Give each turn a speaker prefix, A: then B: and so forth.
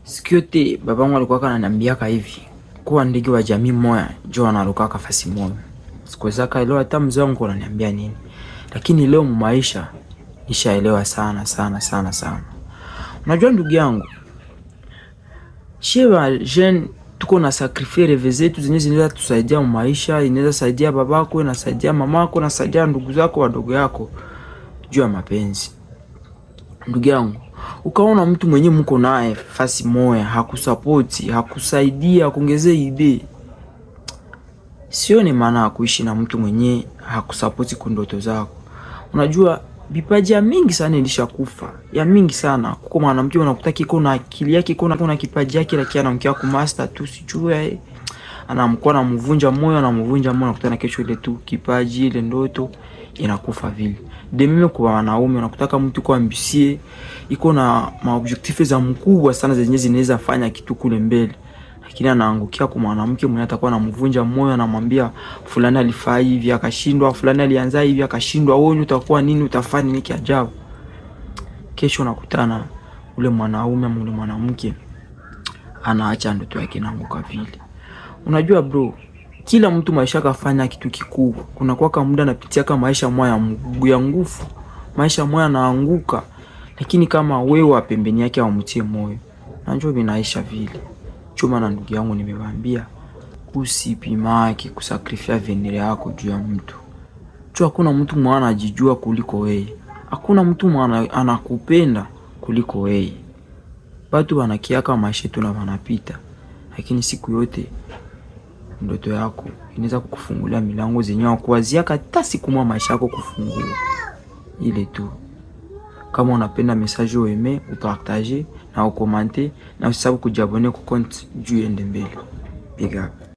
A: Siku yote babangu alikuwa ananiambiaka hivi kuwa ndege wa jamii moya jo anarukaka fasi moya. Sikuwezaka elewa hata mzee wangu ananiambia nini, lakini leo maisha nishaelewa sana sana sana sana. Unajua ndugu yangu, shie ba jeune tuko na sacrifier rêves zetu zenye zinaweza tusaidia maisha, inaweza saidia babako, inasaidia mamako, inasaidia ndugu zako wadogo yako juu ya mapenzi. Ndugu yangu, ukaona mtu mwenye mko naye fasi moya hakusapoti, hakusaidia, hakuongezea idée, sio ni maana ya kuishi na mtu mwenye hakusapoti kundoto zako. Unajua vipaji ya mingi sana ilishakufa ya mingi sana. Kuko mwanamke unakuta kiko na akili yake, iko na kipaji yake, lakini anamkia ku master tu sijui anamkuwa anamvunja moyo, anamvunja moyo, unakutana kesho ile tu kipaji ile ndoto inakufa vile. De même kwa wanaume, unakutaka mtu kwa ambitieux, iko na maobjectif za mkubwa sana zenye zinaweza fanya kitu kule mbele, lakini anaangukia kwa mwanamke mwenye atakuwa anamvunja moyo, anamwambia fulani alifaa hivi akashindwa, fulani alianza hivi akashindwa, wewe utakuwa nini? Utafanya nini kiajabu? Kesho nakutana ule mwanaume ama ule mwanamke anaacha ndoto yake inaanguka vile. Unajua bro, kila mtu maisha kafanya kitu kikubwa. Kuna kwa muda anapitia kama maisha moya ya nguvu, maisha moya anaanguka, lakini kama wewe wa pembeni yake awamtie moyo, na njoo vinaisha vile. Chuma na ndugu yangu, nimewaambia usipimake kusacrifier avenir yako juu ya mtu. Juu hakuna mtu mwana anajijua kuliko wewe, hakuna mtu mwana anakupenda kuliko wewe. Batu wanakiaka maisha yetu na wanapita, lakini siku yote ndoto yako inaweza kukufungulia milango zenye kuwazia hata siku moja maisha yako kufungua. Ile tu. Kama unapenda message, uaime, upartage na ucommente na usisahau kujiabonner ku compte juu ende mbele. Big up.